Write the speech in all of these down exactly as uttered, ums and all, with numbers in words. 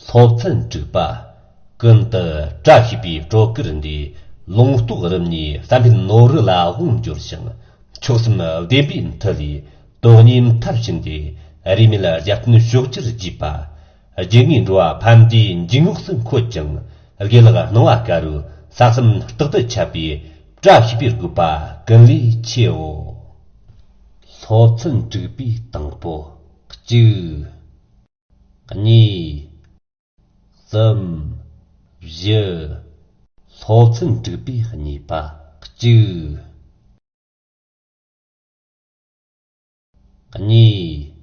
སློབ་ཚན་དྲུག་པ། ཀུན་ཏུ་བཀྲ་ཤིས་པའི་སྤྲོ་གར་འདི། ལུང་རྟོགས་རིམ་གཉིས་བསམ་འཕེལ་ནོར་བུ་ལ་དབང་བསྒྱུར་ཞིང་། ཆོས་གསུམ་བདེན་པའི་མཐུ་ལས་དོན་གཉིས་མཐར་ཕྱིན་ཏེ། རིས་མེད་རྒྱལ་བསྟན་ཕྱོགས་བཅུར་རྒྱས་པ། རྒྱུ་དངོས་འགྲོ་བ་ཕན་བདེའི་འཇུག་ངོགས་སུ་འཁོད་ཅིང་། དགེ་ལེགས་སྣང་བ་དཀར་པོའི་ས་གསུམ་རྟག་ཏུ་ཁྱབ་པའི་བཀྲ་ཤིས་པའི་དགོས་པ་ཀུན་ལས་ཆེའོ། སློབ་ཚན་དྲུག་པའི་དང་པོ། གཅིག་གཉིས། གསུམ། བཞི། སློབ་ཚན་དྲུག་པའི་གཉིས་པ། གཅིག་གཉིས།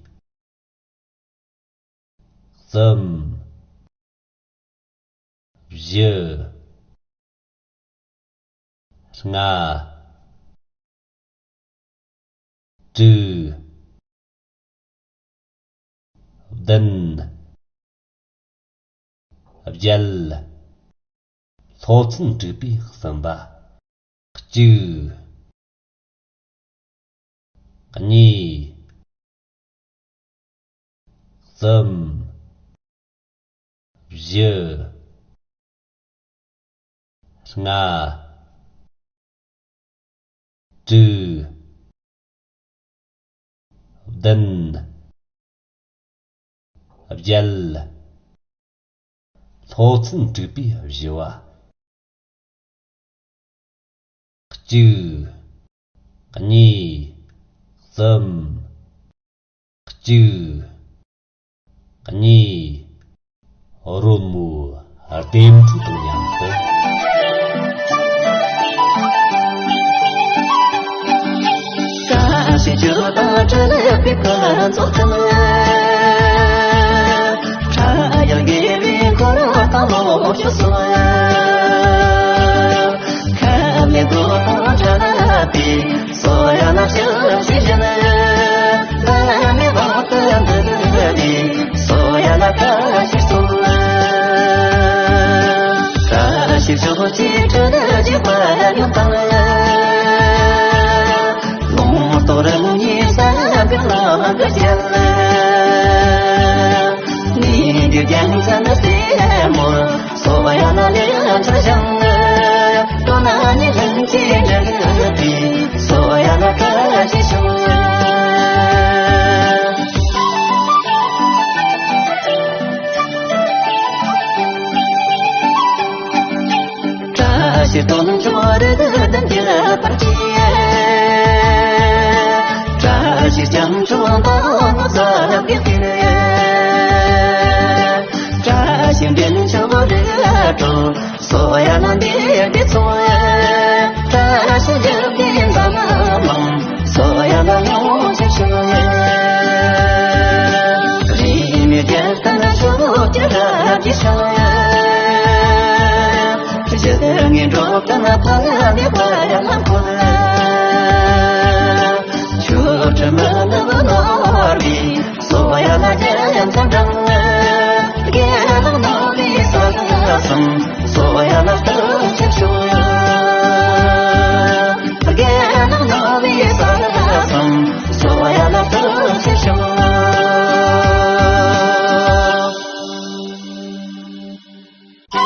གསུམ། བཞི། ལྔ། དྲུག་བདུན། བརྒྱད། སློབ་ཚན་དྲུག་པའི་གསུམ་པ། གཅིག་གཉིས། གསུམ། བཞི། ལྔ། དྲུག་བདུན། བརྒྱད། སློབ་ཚན་དྲུག་པའི་བཞི་པ། གཅིག་གཉིས། གསུམ། གཅིག་གཉིས། རོལ་མོའི་རྟེན་འབྲེལ་དང་མཉམ་དུ།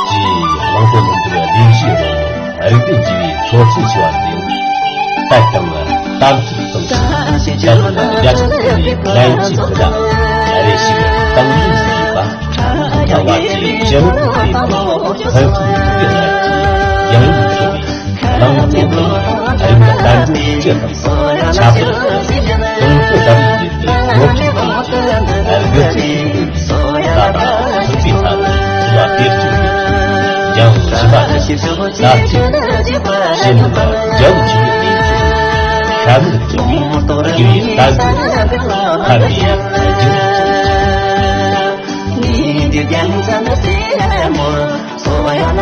ཀྱིས་གླང་པོ་ལུང་པའི་གླིང་བཞིའི་རོལ་མོ་རིག་པའི་འཇུ་བའི་མཚོ་ཚིགས་ཆེ་བ་འདིའུ་དཔལ་དང་གཏམ་ཚིག་གཙང་ཞིང་དཔལ་ལྡན་རྒྱ་ཆེན་པོའི་ལན་གཅིག་གི་བརྡ་རེ་ཞིག་བཏང་ཡུལ་ཞིག་ཡོད་པ། ཁ་བ་ཆེ་ཅི་རིགས་ཀྱི་ཕུན་སུམ་ཚོགས་པའི་ལས་ཀྱི་ཡང་ཡུལ་མཚོ་བའི་གླང་པོ་ལུང་པའི་རིག་གནས་བསྟན་འགྲོའི་སྤྱི་དང་ཆབ་སྲིད་ཀྱི་དོན་དུ་བདག་ཡིད་ཀྱི་ནོར་འཁྲུལ་དང་དགུ་ཚིག་ལ་དང་ཐུག་པའི་ཐད་ལ་ཐུག་པ་དེར་བཅུག་ཡང་ཞི་བ་དང་ཟབ་ཅིང་ཞི་ནུས་ལ་རྒྱ་བོད་ཆོས་ལུགས་ལས་ཚོགས་ཤ་མེད་ཚོགས་པའི་དགེ་བའི་བསྟན་སྲིད་ཕན་པའི་རྒྱུ་